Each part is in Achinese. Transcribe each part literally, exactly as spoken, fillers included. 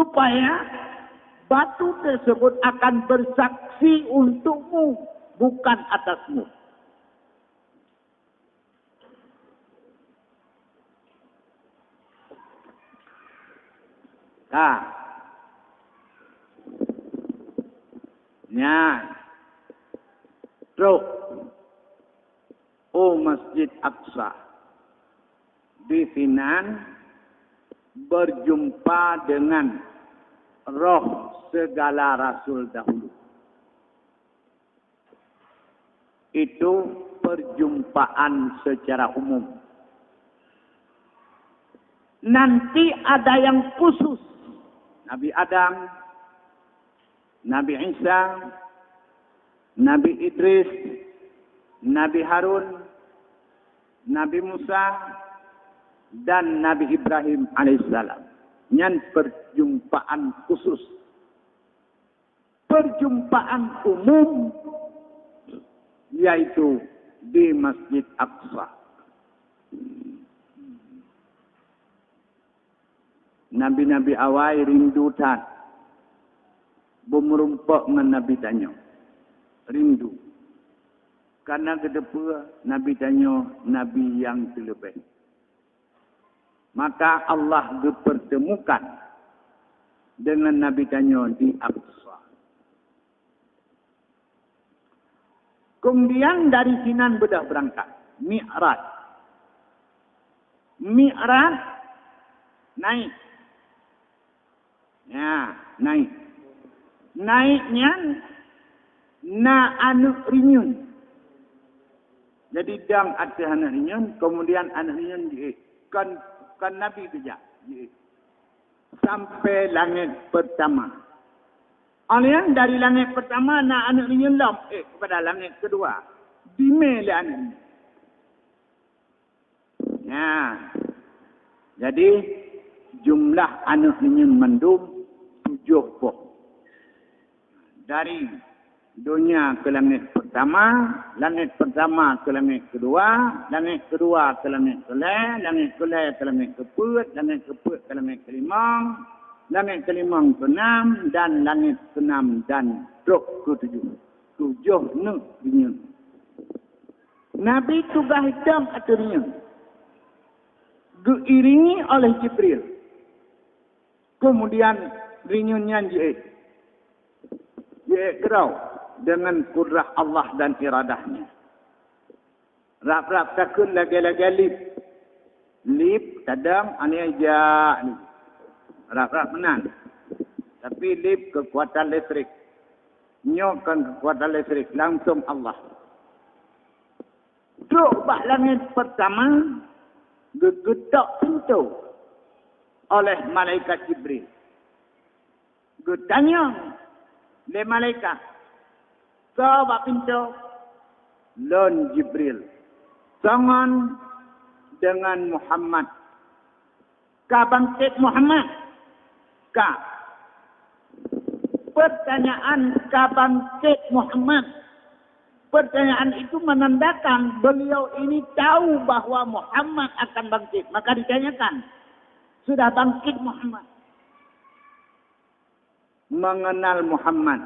Supaya batu tersebut akan bersaksi untukmu, bukan atasmu. Ka. Nyan. Trok. Oh Masjid Aqsa. Di sinan berjumpa dengan roh segala rasul dahulu. Itu perjumpaan secara umum. Nanti ada yang khusus. Nabi Adam, Nabi Isa, Nabi Idris, Nabi Harun, Nabi Musa, dan Nabi Ibrahim alaihissalam. Nyan perjumpaan khusus. Perjumpaan umum, yaitu di Masjid Aqsa. Nabi-nabi awai rindu that beumeurumpok ngon Nabi tanyoe. Rindu. Karena geuteupeue Nabi tanyoe Nabi nyang teuleubeh. Maka Allah geupeurteumukan deungon Nabi tanyoe di Aqsa. Kemudian dari sinan beudôh beurangkat, Mi'raj. Mi'raj, naik. Ya, naik. Naik nyan na aneuëk rinyueng. Jadi dong ateueh aneuëk rinyueng, kemudian aneuëk rinyueng jiék. Kon, kon Nabi geujak, jiék. Sampai langét pertama. Alheuh dari langét pertama na aneuëk rinyueng lom, ék, kepada langét kedua. Dimé lé aneuëk rinyueng. Nah, jadi jumlah aneuëk rinyueng mandum tujoh boh. Dari donya keu langét pertama, langét pertama keu langét keudua, langét keudua keu langét keulhée, langét keulhée keu langét keupeuet, langét keupeuet keu langét keulimong, langét keulimong keunam, dan langét keunam dan trok keutujoh. Tujoh neuëk rinyueng. Nabi tugaih dong ateueh rinyueng, geuiringi oleh Jibril. Kemudian rinyueng nyan jiék, jiék keudroe deungon kudrah Allah dan iradah-Nya. Rab-rab takheun lagée-lagée lip. Lip kadang aneuëk jak ni. Rab-rab meunan. Tapi lip keukuatan listrik. Nyoe kon keukuatan listrik, langsung Allah. Trok bak langét pertama, geugeutok pintoe oleh malaikat Jibril. Geutanyong lé malaikat, "Soe bak pintoe?" "Lôn Jibril." "Soe ngon?" "Deungon Muhammad." "Ka bangkét Muhammad?" "Ka." Pertanyaan "Ka bangkét Muhammad?" Pertanyaan itu menandakan beliau ini tahu bahwa Muhammad akan bangkit. Maka ditanyakan, "Sudah bangkit Muhammad?" Mengenal Muhammad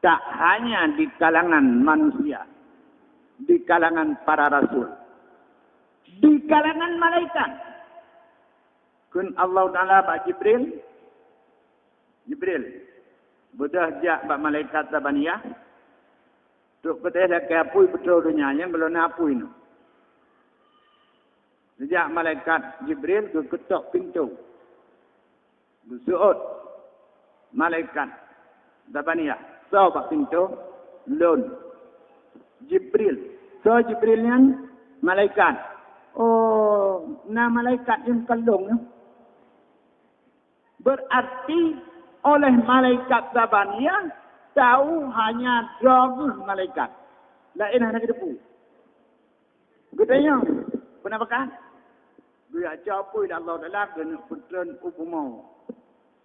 tak hanya di kalangan manusia, di kalangan para rasul, di kalangan malaikat. Kheun Allah Taala bak Jibril, "Jibril, beudôh jak bak malaikat Zabaniyah, trok peudeh lakée apui peutroh donya nyan, gohlom na apui nyoe." Geujak malaikat Jibril geukeutok pintoe. Geuseuôt malaikat Zabaniyah, "Soe bak pintoe?" "Lôn." "Jibril." "Soe Jibril nyan?" "Malaikat." "Oh, na malaikat nyang kalon nyoe." Berarti oleh malaikat Zabaniyah tahu hanya droe geuh malaikat. Laén hana geuteupeue. Geutanyong, "Peue na pakat?" Geujak cok apui lé Allah Taala, geuneuk peutreun u bumoe.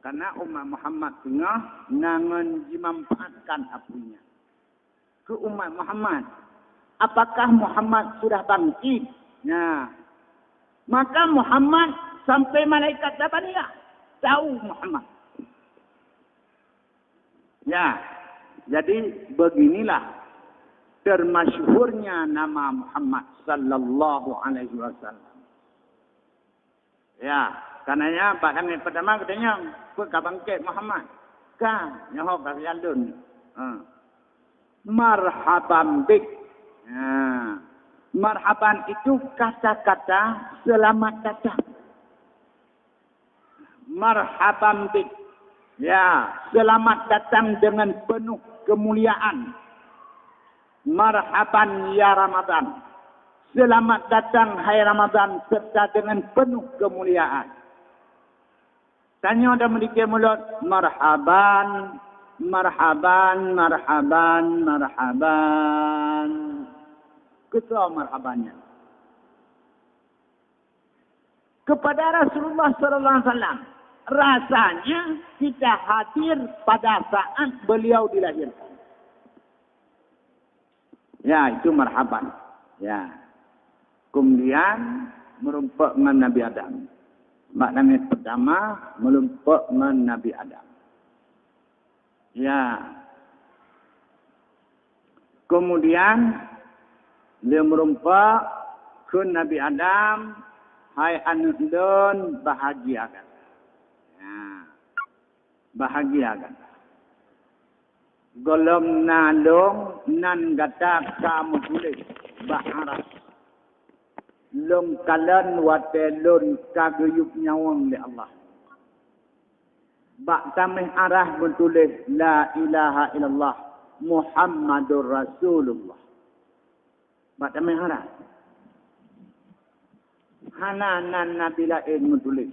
Karena umat Muhammad singoh na ngon jimanfaatkan apui nyan. Keu umat Muhammad, "Apakah Muhammad sudah bangkit?" Nah, maka Muhammad sampai malaikat Zabaniyah tahu Muhammad. Ya, jadi beginilah termasyhurnya nama Muhammad sallallahu alaihi wasallam. Ya, karenanya bak langét pertama geutanyong, "Peue ka bangkét Muhammad?" Ka, nyoe ka siat lôn. Ha. Marhaban bik. Ha. Marhaban itu kata-kata selamat datang. Marhaban bik. Ya, selamat datang dengan penuh kemuliaan. Marhaban ya Ramadan. Selamat datang hai Ramadan serta dengan penuh kemuliaan. Tanyoe dan meudike mulod, marhaban, marhaban, marhaban, marhaban. Keu soe marhaban nyan? Kepada Rasulullah sallallahu alaihi wasallam. Rasanya kita hadir pada saat beliau dilahirkan. Ya, itu marhaban. Ya. Kemudian meurumpok ngon Nabi Adam. Bak langét pertama meurumpok ngon Nabi Adam. Ya. Kemudian lé meurumpok kheun Nabi Adam, "Hai aneuk lôn, bahagia gata." Ya. Bahagia gata. Gohlom na lôn nan gata ka meutuléh bak Arasy. Lôn kalon watée lôn ka geuyueb nyawöng lé Allah. Bak taméh Arasy meutuléh, "La ilaha illallah Muhammadur Rasulullah." Bak taméh Arasy. Hana nan nabi laén meutuléh.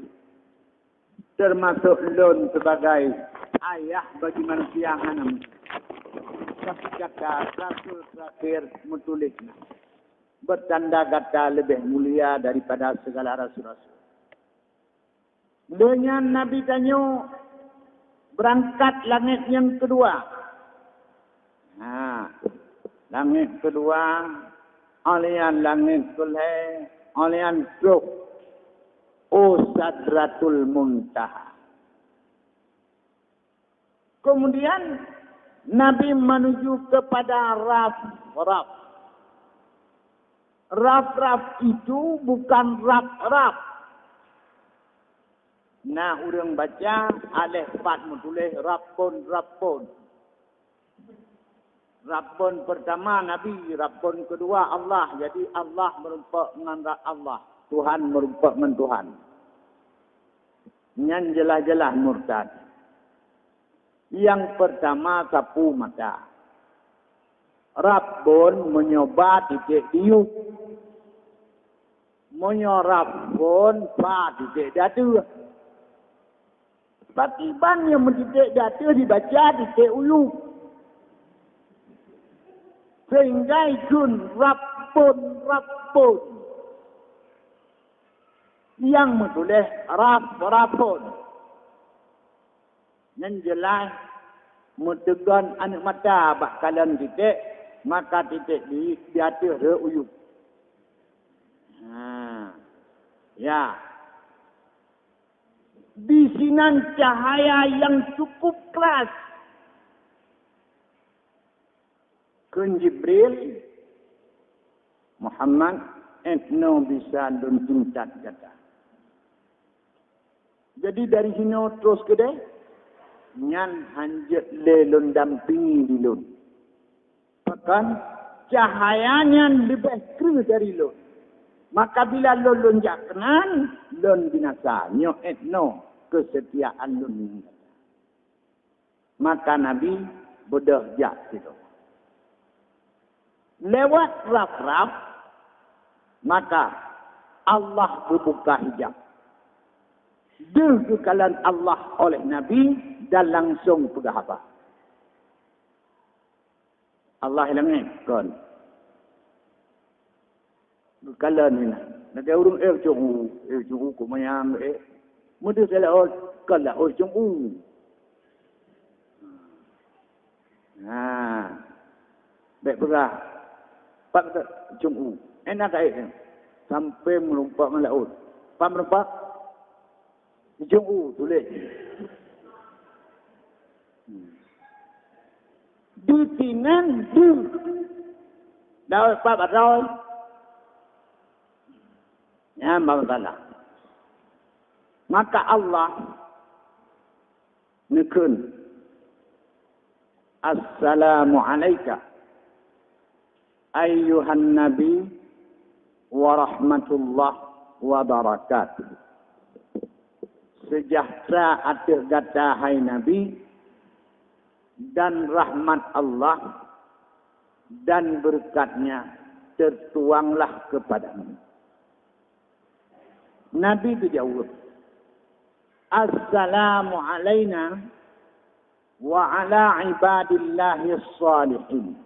Teumasok lôn sibagai ayah bagi manusia hana meutuléh. Tapi gata rasul terakhir meutuléh na. Beutanda gata leubeh mulia daripada segala rasul-rasul. Lheueh nyan Nabi tanyoe beurangkat langét nyang keudua. Ha, langét keudua, óh lheueh nyan langét keulhée, óh lheueh nyan trok u Sidratul Muntaha. Kemudian Nabi menuju kepada Raf-Raf. Raf-Raf itu bukan rab-rab. Na ureuëng baca aleh pat meutuléh Rabbun, Rabbun. Rabbun pertama Nabi, Rabbun kedua Allah. Jadi Allah meurumpok ngon Rab Allah, Tuhan meurumpok ngon Tuhan. Nyan jeulaih-jeulaih murtad. Nyang peurtama sapu mata. Rabbon meunyoe ba titek diyueb. Meunyoe Rabbon ba titek di ateueh. Pakriban nyang meutitek di ateueh dibaca titek uyueb. Sehingga ikheun Rabbon, Rabbon. Nyang meutuléh Rab-, Rabbon. Nyan jeulaih meuteugon aneuk mata bak kalon titek, maka titek di, di ateueh rhot uyueb. Ha. Ya. Di sinan cahaya nyang cukup keras. Kheun Jibril, "Muhammad, 'et noe bisa lôn intat gata." Jadi dari sinoe terus keudeh, nyan hanjeuet lé lôn dampingi di lôn. Pakon, cahaya nyan leubeh kreueh dari lôn. Maka bila lôn, lôn jak keunan, lôn binasa. Nyoe 'et noe keusetiaan lôn ngon gata. Maka Nabi beudôh jak sidroe. Lewat rab-rab, maka Allah geubuka hijab. Deuh geukalon Allah oleh Nabi dan langsong peugah haba. Allah i langét kon. Geukalon inan. Lagèe ureueng éh cong u, éh cong u keu manyang, éh. Meudeuh laôt, kon laôt cong u. Nah. Bèk peugah, pat cong u. Éh na ka éh. Sampoe meureumpok ngon laôt. Pat meureumpok? Cong u tuléh. Hmm. Sinan deuh. Dawai pat baroe. Nyan bak masalah. Maka Allah neukheun, "Assalamu alaika, ayyuhan nabi, wa rahmatullah wa barakatuh." Seujahteura ateueh gata, hai Nabi, dan rahmat Allah dan beureukat-Nya teutuanglah keupadamu. Nabi geujaweueb, "Assalamu alaina wa ala ibadillahis shalihin."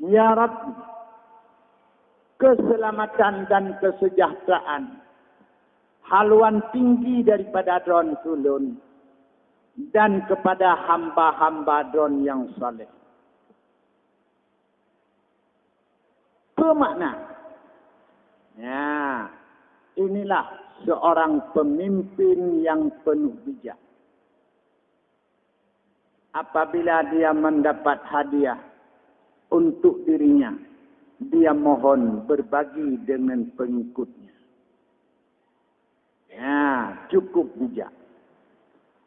Ya Rabbi, keuseulamatan dan keuseujahteraan haluan tinggi daripada Droe keu lôn dan keupada hamba-hamba Droe nyang saleh. Peue makna? Ya, inilah seorang pemimpin yang penuh bijak. Apabila dia mendapat hadiah untuk dirinya, dia mohon berbagi dengan pengikutnya. Ya, cukup bijak.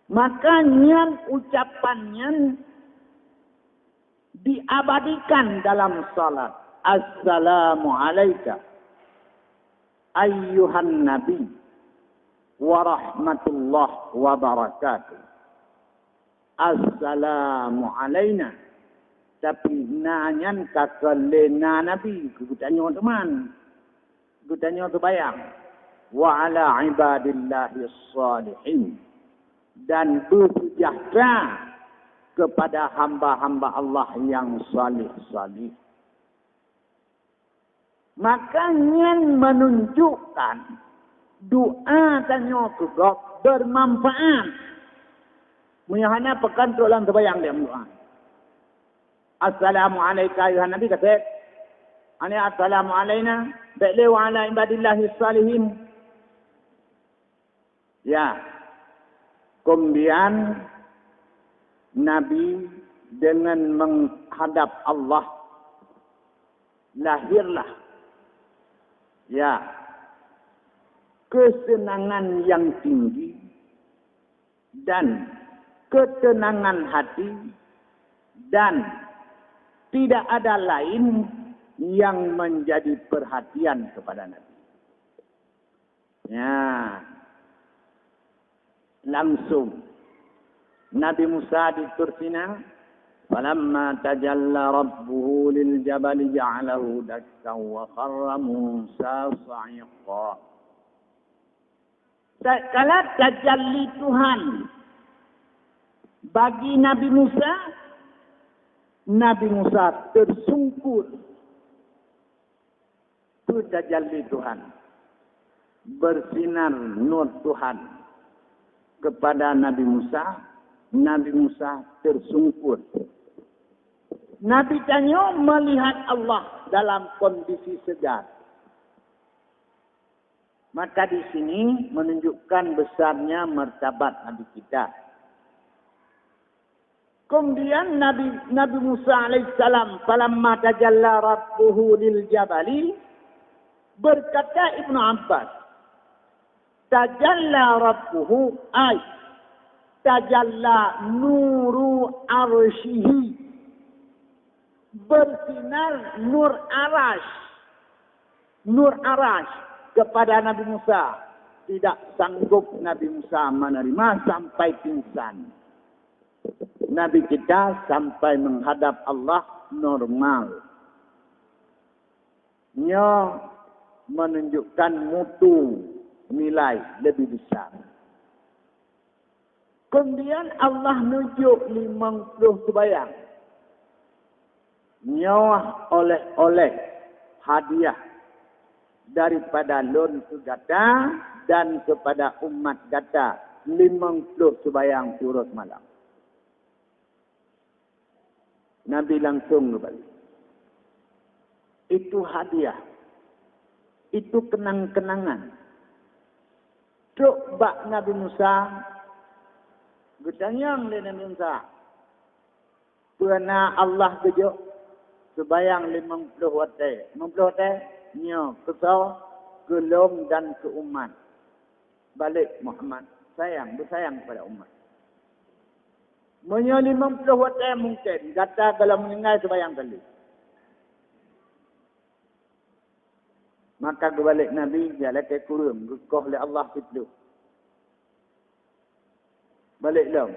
Maka nyan ucapan nyan diabadikan dalam salat. "Assalamu alaika, ayyuhan nabi, wa rahmatullah wa barakatuh." Assalamu alaina. Tapi na nyan ka keu lé na Nabi, keu geutanyoe teuma. Geutanyoe teubayang, "Wa ala ibadillahis shalihin," dan beuseujahtra keupada hamba-hamba Allah nyang saleh-saleh. Maka nyan meununjukkan doa tanyoe keu gob beumanfaat. Meunyoe hana, pakon trok lam teubayang lé doa. "Assalamu alaika ayuhan nabi," ka seb. Hana, "Assalamu alaina," bék lé, "wa ala ibadillahis shalihin." Ya, kemudian Nabi dengan menghadap Allah, lahirlah, ya, kesenangan yang tinggi dan ketenangan hati, dan tidak ada lain yang menjadi perhatian kepada Nabi. Ya, langsung Nabi Musa di Tur Sina, "Falamma tajalla rabbuhu lil jabali ja'alahu dakkan wa kharra Musa sa'iqa." Tatkala tajalli Tuhan bagi Nabi Musa, Nabi Musa tersungkur. Peue tajalli Tuhan? Bersinar nur Tuhan kepada Nabi Musa, Nabi Musa tersungkur. Nabi tanyoe melihat Allah dalam kondisi segar. Maka di sini menunjukkan besarnya martabat Nabi kita. Kemudian Nabi, Nabi Musa alaihissalam, "Falamma tajalla rabbuhu lil jabali," berkata Ibnu Abbas, "Tajalla rabbuhu ay tajalla nuru arsyihi." Bersinar nur Arasy. Nur Arasy kepada Nabi Musa. Tidak sanggup Nabi Musa menerima sampai pingsan. Nabi kita sampai menghadap Allah normal. Nyoe menunjukkan mutu nilai lebih besar. Kemudian Allah neujok limong ploh seubayang. Nyoe oleh-oleh hadiah daripada lôn keu gata dan keupada umat gata, limong ploh seubayang siuroe seumalam. Nabi langsung geubalek. Itu hadiah. Itu kenang-kenangan. Trok bak Nabi Musa, geutanyong lé Nabi Musa, Peue na Allah geujok? Seubayang limong ploh watée. Limong ploh watée? Nyoe keu soe? Keu lôn dan keu umat. Balek Muhammad, sayang, beusayang keupada umat. Meunyoe limong ploh watée mungken, gata gohlom meuninggai seubayang kali. Maka geubalek Nabi, jak lakée kureueng, geukoh lé Allah siploh. Balek lom.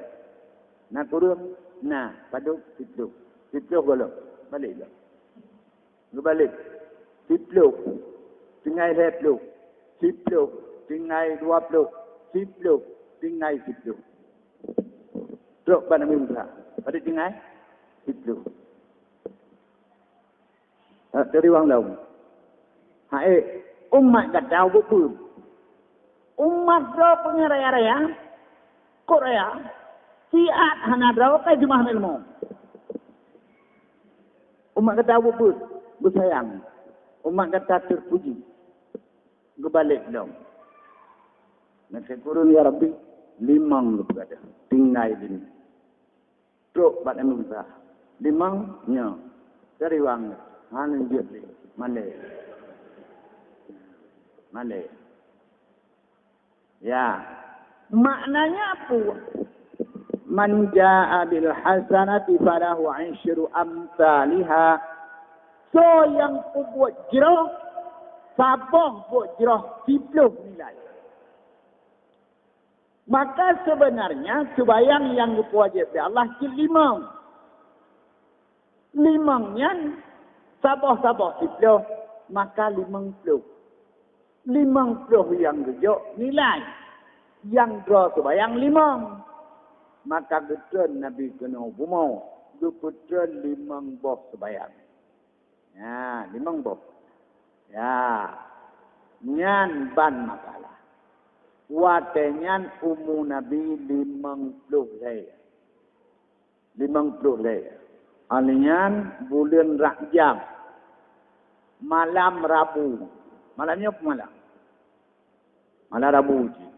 Na kureueng? Na. Padub? Siploh. Siploh gohlom. Balek lom. Geubalek. Siploh. Tinggai lhée ploh. Siploh. Tinggai dua ploh. Siploh. Tinggai siploh. Trok bak Nabi Musa. Padub tinggai? Siploh. Ha, dari wang lom. Hai, umat gata buet peue? Umat droe peungeut raya-raya, kot raya, siat hana droe kai jeumaah ilmu. Umat gata buet peue? Beusayang. Umat gata teupuji. Geubalek lom. Lakée kureueng, ya Rabbi, limong geupeugah, tinggai limong. Trok bak Nabi Musa. Limong nyoe. Dari wang nyoe. Hana jeuet lé. Malée. Malée. Ya. Maknanya peue? Man jaa bil hasanati falahu asyru amsaliha. Soe nyang peubuet jroh, saboh buet jroh siploh nilai. Maka seubeunarnya seubayang nyang geupeuwajéb lé Allah cit limong. Limong nyan saboh-saboh siploh, maka limong ploh. Limong ploh nyang geujok nilai, nyang droe seubayang limong. Maka geutreun Nabi keunoe bumoe, geupeutreun limong boh seubayang. Ya, limong boh. Ya, nyan ban makalah. Watée nyan umu Nabi limong ploh lhée. Limong ploh lhée. Alheuh nyan buleuen Rajab, malam Rabu. Malam nyoe peue malam? Malam Rabu cit.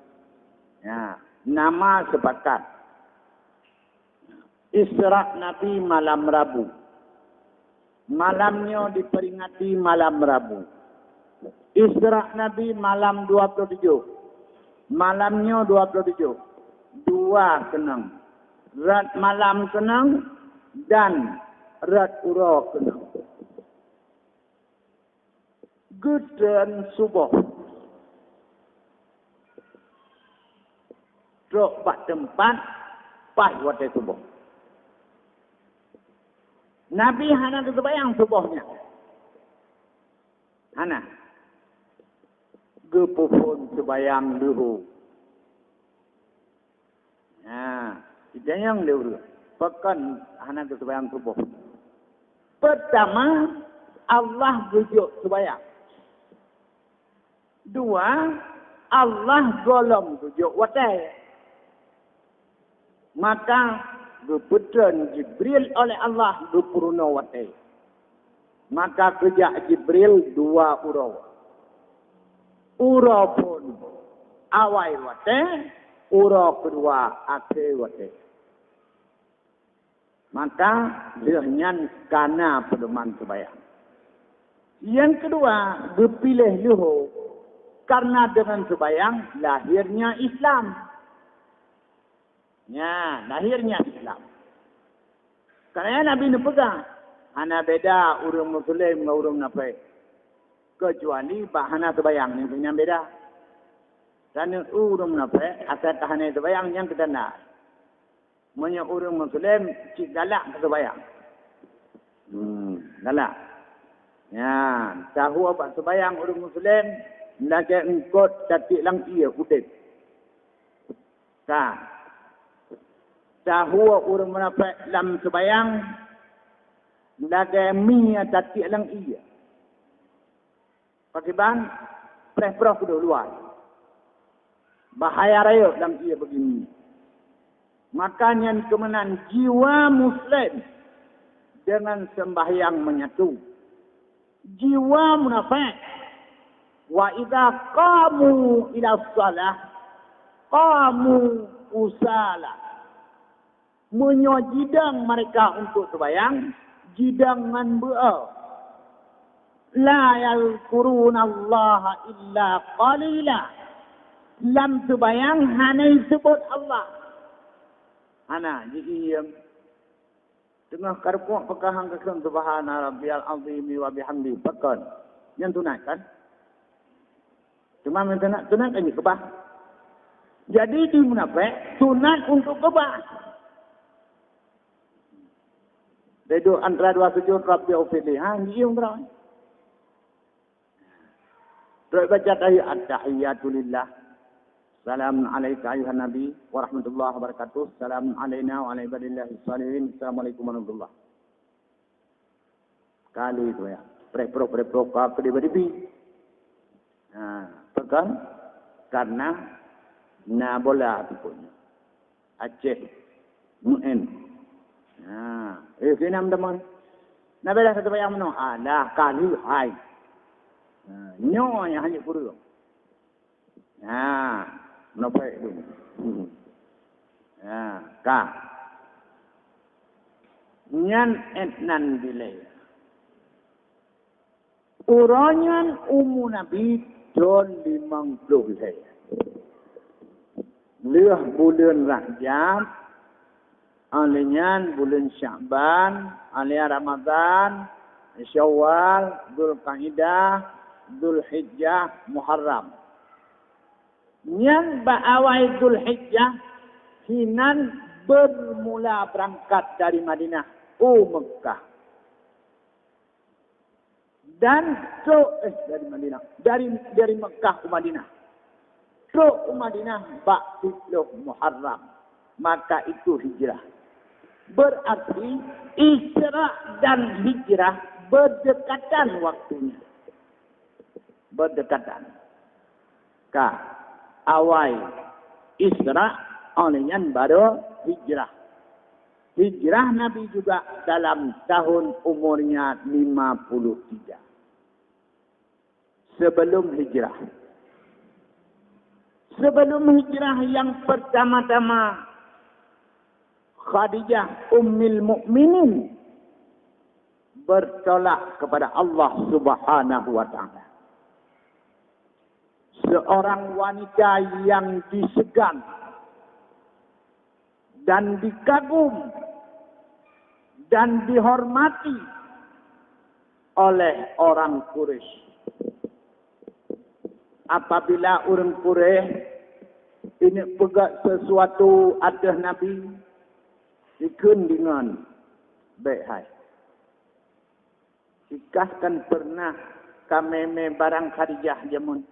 Ya, nama sepakat. Isra Nabi malam Rabu. Malam nyoe diperingati malam Rabu. Isra Nabi malam dua puluh tujuh. Malam nyoe dua puluh tujuh. Dua keunong. Rot malam keunong dan rot uroe keunong. Geutreun suboh. Trok bak teumpat, paih watée suboh. Nabi hana geuseubayang suboh nyan. Hana. Geupeuphon seubayang leuhô. Nah, jitanyong lé ureuëng, pakon hana geuseubayang suboh? Peurtama, Allah geujok seubayang. Dua, Allah gohlom geujok watée. Maka geupeutreun Jibril oleh Allah geupeurunoe watée. Maka geujak Jibril dua uroe. Uroe phon awai watée, uroe keudua akhé watée. Maka lheueh nyan kana peudoman seubayang. Nyang keudua, geupiléh leuhô, karna deungon seubayang lahirnya Islam. Nya, lahirnya Islam. Karena Nabi neupeugah, hana beda ureuëng Muslim ngon ureuëng munafék, keucuali bak hana seubayang, nyan beda. Dan ureuëng munafék asai ka hana seubayang, nyan keutanda. Meunyoe ureuëng Muslim cit galak keu seubayang. Hmm, galak. Nyan, tahue bak seubayang ureuëng Muslim lagée eungkot tatiek lam ié udeb. Ka. Tahue ureuëng munafék lam seubayang lagée mie tatiek lam ié. Pakriban? Preh proh keudeh luwa. Bahaya rayeuk lam ié bagi mie. Maka nyan keuh meunan jiwa Muslim deungon seumbahyang meunyato. Jiwa munafék, wa idza qamu ila shalah qamu kusala. Meunyoe jidong mereka untuk seubayang, jidong ngon beuo. La yadhkurunallaha illa qalila. Lam seubayang hana jiseubut Allah. Hana, jiiem. Teungoh ka rukuk peugah ngon keu subhana rabbiyal azimi wa bihamdi. Pakon? Nyan sunat kan? Cuma meusunat, sunat kan keubah. Jadi di munafék sunat untuk keubah. Duduk antara dua sujud, Rabbi ufirli. Ha, ngieng terus. Terus baca tahiyat, at-tahiyatu lillah. Salamun alaika ayuhan nabi wa rahmatullahi wa barakatuh. Salamun alaina wa ala ibadillahis salihin. Assalamualaikum warahmatullah. Kali tu ya. Preh-proh, preh-proh, ka ke dibi-dibi. Ha, apa kan? Karena na bola tu pun. Aceh. Muen. Ha, eh, sini teman. Na bela satu bayang meno. Alah, kali hai. Ha, nyoe yang hanya kurang. Ha, meunoe tu. Ha, ka. Nyan et nan bilai. Uroe nyan umu Nabi thon limong ploh lhèe. Lheueh buleuen Rajab, óh lheueh nyan buleuen Syakban, óh lheueh nyan Ramadhan, Syawal, Zulkaidah, Zulhijjah, Muharram. Nyan bak awai Zulhijjah, hinan beurmula beurangkat dari Madinah u Meukah. Dan trok, eh, dari Madinah, dari, dari Meukah u Madinah. Trok u Madinah bak siplôh Muharram, maka itu hijrah. Berarti Isra dan Hijrah berdekatan waktunya. Berdekatan. Ka, awai Isra, óh lheueh nyan baru Hijrah. Hijrah Nabi juga dalam tahun umurnya lima puluh tiga. Sebelum hijrah. Sebelum hijrah yang pertama-tama, Khadijah Ummul Mukminin bertolak kepada Allah Subhanahu wa Ta'ala. Seorang wanita yang disegan dan dikagum dan dihormati oleh orang Quraisy. Apabila ureuëng Quraisy ini peugah sesuatu ateueh Nabi, dikheun deungon bèk hai. Sikah kan pernah ka mè-mè barang Khadijah jameun.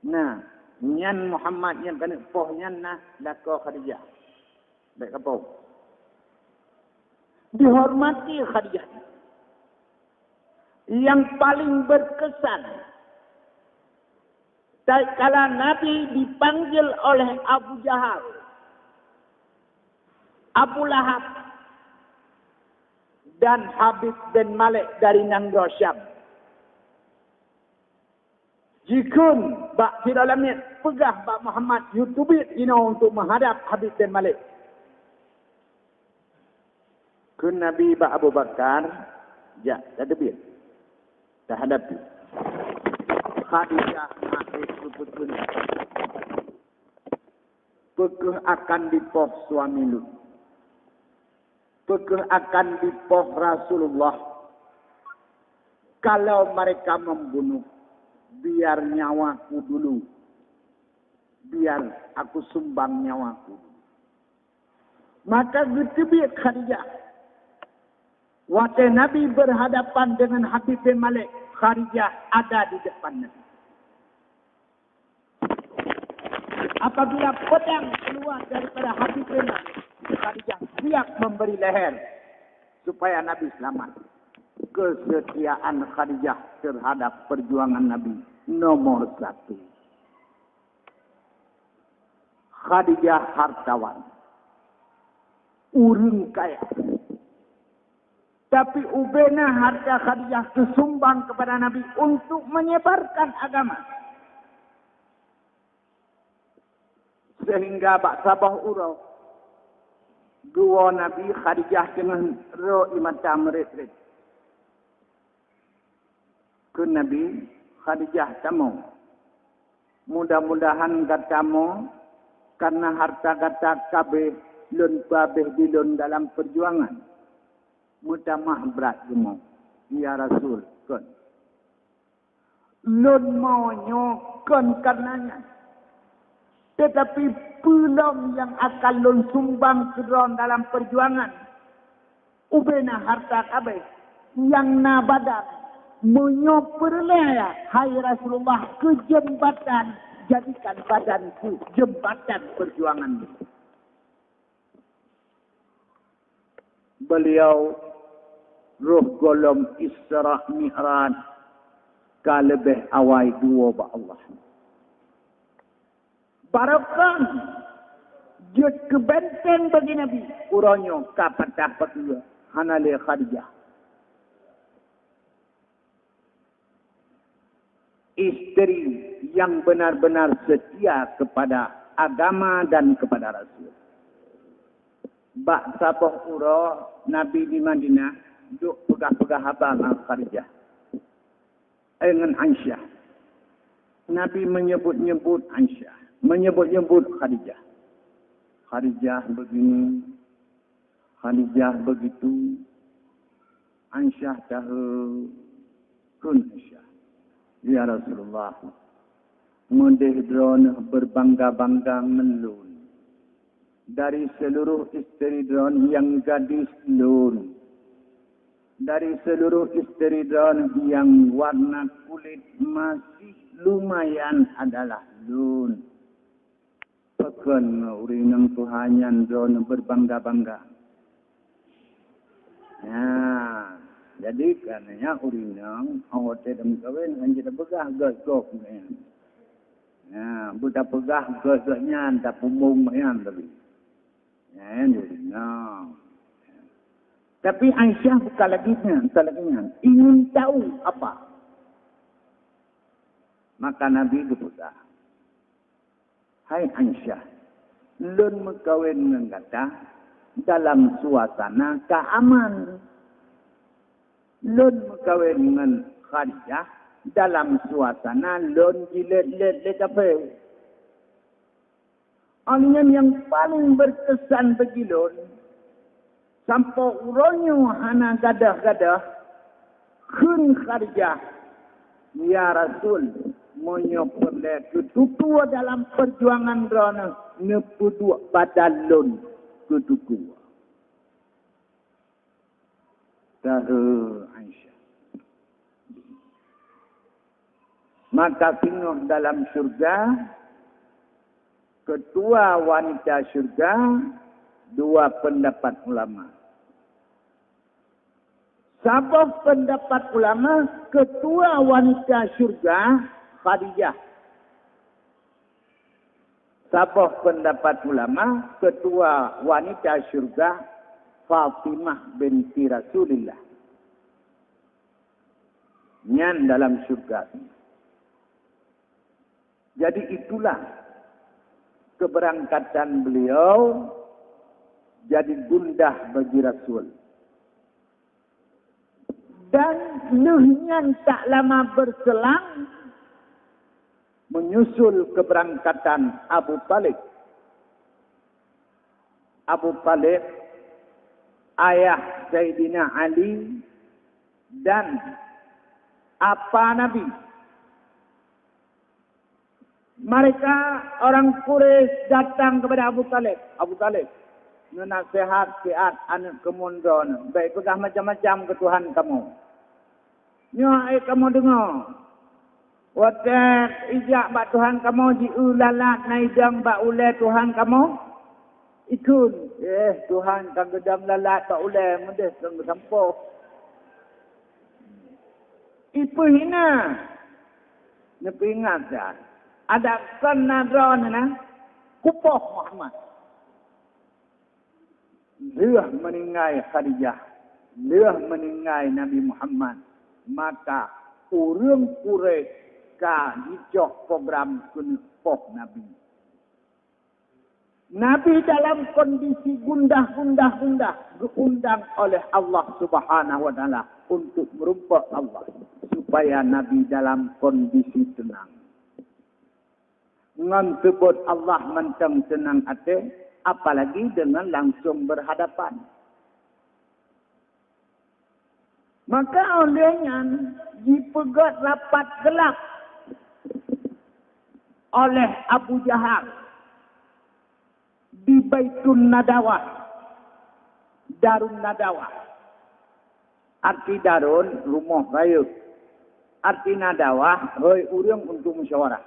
Nah, nyan Muhammad nyang keuneuk poh nyan nah lakoe Khadijah. Bèk kapoh. Dihormati Khadijah. Yang paling berkesan, tatkala Nabi dipanggil oleh Abu Jahal, Abu Lahab, dan Habib bin Malik dari nanggroe Syam. Jikheun bak sidroe lamiet, peugah bak Muhammad, "Yue teubiet jinoe untuk meuhadab Habib bin Malik." Kheun Nabi bak Abu Bakar, "Jak, tateubiet, tahadapi." Khadijah na ék geupeuteun, "Peu kheueh akan dipoh suami lôn? Peu kheueh akan dipoh Rasulullah? Kalau mereka membunuh, biar nyawaku dulu. Biar aku sumbang nyawaku dulu." Maka geuteubiet Khadijah. Watèe Nabi berhadapan dengan Habib bin Malik, Khadijah ada di depan Nabi. Apabila pedang keluar daripada Habib bin Malik, Khadijah siap memberi leher supaya Nabi selamat. Kesetiaan Khadijah terhadap perjuangan Nabi nomor satu. Khadijah hartawan, ureuëng kaya. Tapi ubena harta Khadijah teusumbang kepada Nabi untuk menyebarkan agama. Sehingga bak saboh uroe, Geuwoe Nabi, Khadijah teungoh ro ié mata meuret-ret. Kheun Nabi, "Khadijah, tamong. Mudah-mudahan gata mo, karna harta gata kabeh lôn peuhabéh di lôn dalam peujuangan." "Meutamah brat geumo, ya Rasul," kheun. "Lôn mo nyoe kon karna nyan, teutapi peue lom nyang akan lôn sumbang keu droe dalam peujuangan. Ubena harta kabeh, nyang na badan. Meunyoe peureulée, hai Rasulullah, keu jeumbatan, jadikan badan keu jeumbatan peujuangan." Beliau roh gohlom Isra Mi'raj ka leubeh awai geuwoe bak Allah. Barokon jeuet keu benteng bagi Nabi, uroe nyoe ka patah pakeue, hana lé Khadijah. Istri yang benar-benar setia kepada agama dan kepada Rasul. Bak saboh uroe Nabi di Madinah duek peugah-peugah haba ngon Khadijah, eh, ngon Aisyah. Nabi menyebut-nyebut Aisyah, menyebut-nyebut Khadijah. Khadijah begini, Khadijah begitu, Aisyah tahe. Kheun Aisyah, "Ya Rasulullah, meudeh droeneuh berbangga-bangga ngon lôn. Dari seluruh istri droeneuh nyang gadis lôn. Dari seluruh istri droeneuh nyang warna kulit masih lumayan adalah lôn." Pakon ngon ureuëng nyang tuha nyan droeneuh berbangga-bangga? Nah, jadi kareuna nyan ureuëng nyang óh watée tameukawen hana jeuet tapeugah gét gob nyan. Nah, beutapeugah gét-gét nyan, tapumbong nyan tadi. Nyan ureuëng nyang. Tapi Aisyah bukan lagi nyan, bukan lagi nyan. Ingin tahu apa? Maka Nabi geupeugah, "Hai Aisyah, lôn meukawen ngon gata dalam suasana keuamanan. Lôn meukawen ngon Khadijah dalam suasana lôn jilét-lét lé kafé." Óh lheueh nyan nyang paleng beukeusan bagi lôn, sampoe uroe nyoe hana gadôh-gadôh, kheun Khadijah, "Ya Rasul, meunyoe peureulée keututoe dalam peujuangan droeneuh, neupeuduek badan lôn keututoe." Tahe Aisyah. Maka singoh dalam syurga, ketua wanita syurga, dua pendapat ulama. Saboh pendapat ulama, ketua wanita syurga Khadijah. Saboh pendapat ulama, ketua wanita syurga Fatimah binti Rasulillah. Nyan dalam syurga. Jadi itulah keberangkatan beliau jadi gundah bagi Rasul. Dan lheueh nyan tak lama berselang, menyusul keberangkatan Abu Talib. Abu Talib, ayah Saidina Ali dan apa Nabi. Mereka orang Quraisy datang kepada Abu Talib. "Abu Talib, neunasihat siat aneuëk keumuen droeneuh, bék peugah macam-macam keu Tuhan kamoe. Nyoe hai kamoe deungoe, watée ijak bak Tuhan kamoe jieu lalat na idong bak ulée Tuhan kamoe, ikheun, 'Eh, Tuhan ka geudong lalat bak ulée meudeh keu geusampoe.' Ipeuhina." Neupeuingat that, adak kon na droeneuh na, kupoh Muhammad. Lheueh meuninggai Khadijah, lheueh meuninggai Nabi Muhammad, maka ureuëng Quraisy ka jicok program keuneuk poh Nabi. Nabi dalam kondisi gundah, gundah, gundah, geuundang oleh Allah Subhanahu wa Taala untuk meurumpok Allah, supaya Nabi dalam kondisi teunang. Ngon seubot Allah mantong teunang até, apalagi deungon langsong berhadapan. Maka óh lheueh nyan jipeugét rapat geulab oleh Abu Jahal di Baitun Nadawah, Darun Nadawah. Arti darun, rumoh rayeuk. Arti nadawah, hôi ureuëng untuk musyawarah.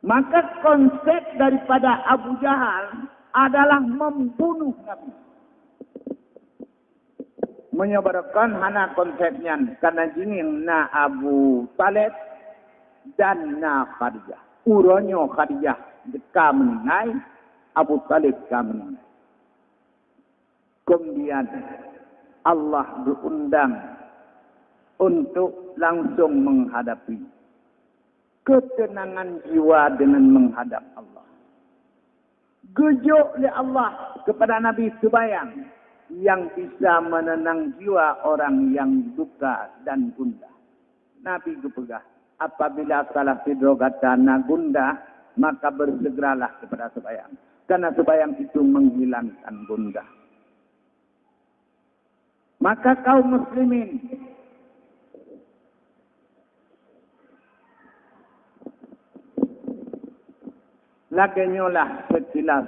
Maka konsep daripada Abu Jahal adalah membunuh Nabi. Meunyoe barokon hana konsep nyan, karena jingieng na Abu Thalib dan na Khadijah. Uroe nyoe Khadijah ka meuninggai, Abu Thalib ka meuninggai. Kemudian Allah geuundang untuk langsung menghadapi ketenangan jiwa dengan menghadap Allah. Geujok lé Allah kepada Nabi seubayang yang bisa menenang jiwa orang yang duka dan gundah. Nabi geupeugah, "Apabila salah sidroe gata na gundah, maka bersegeralah kepada seubayang, karena seubayang itu menghilangkan gundah." Maka kaum muslimin, lagée nyoe lah sekilas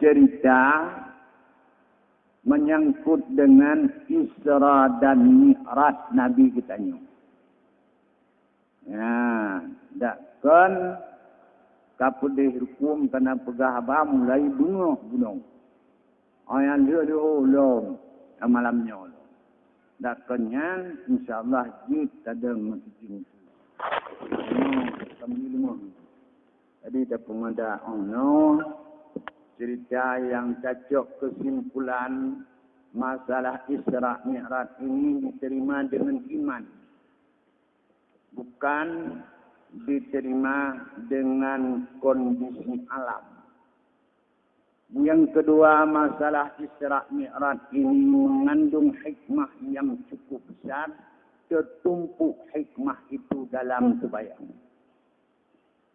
cerita menyangkut dengan Isra dan Mi'raj Nabi geutanyoe. Nyan, dak kon ka peudeh rukun kana peugah haba mulai beungoh bunoe. Óh nyang lheueh-lheueh lom, malam nyoe lom. Dak kon nyan, insya Allah jeuet tadong meukeujeueng. Nyoe, kami leumoh. Jadi, tapeumada óh noe cerita nyang tacok keusimpulan masalah Isra Mi'raj ini diterima dengan iman, bukan diterima dengan kondisi alam. Yang kedua, masalah Isra Mi'raj ini mengandung hikmah yang cukup besar, tertumpuk hikmah itu dalam seubayang.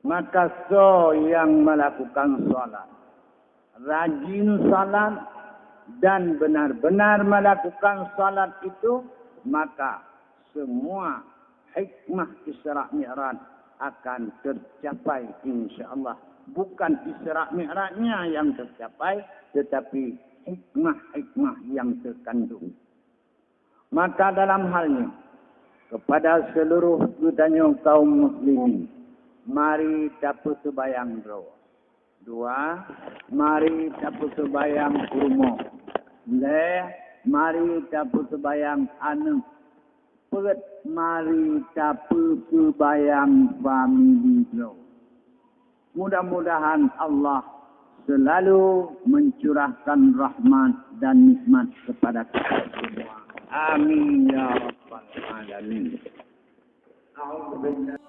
Maka soe nyang melakukan salat, rajin salat, dan benar-benar melakukan salat itu, maka semua hikmah Isra Mi'raj akan tercapai, insya Allah. Bukan Isra Mi'rajnya yang tercapai, tetapi hikmah-hikmah yang terkandung. Maka dalam hal nyoe, kepada seluruh geutanyoe kaum muslimin, mari tapeuseubayang droe. Dua, mari tapeuseubayang peurumoh. Lhée, mari tapeuseubayang aneuëk. Peuet, mari tapeuseubayang famili droe. Mudah-mudahan Allah selalu mencurahkan rahmat dan nikmat kepada kita semua. Amin ya rabbal alamin. A'udzubillah.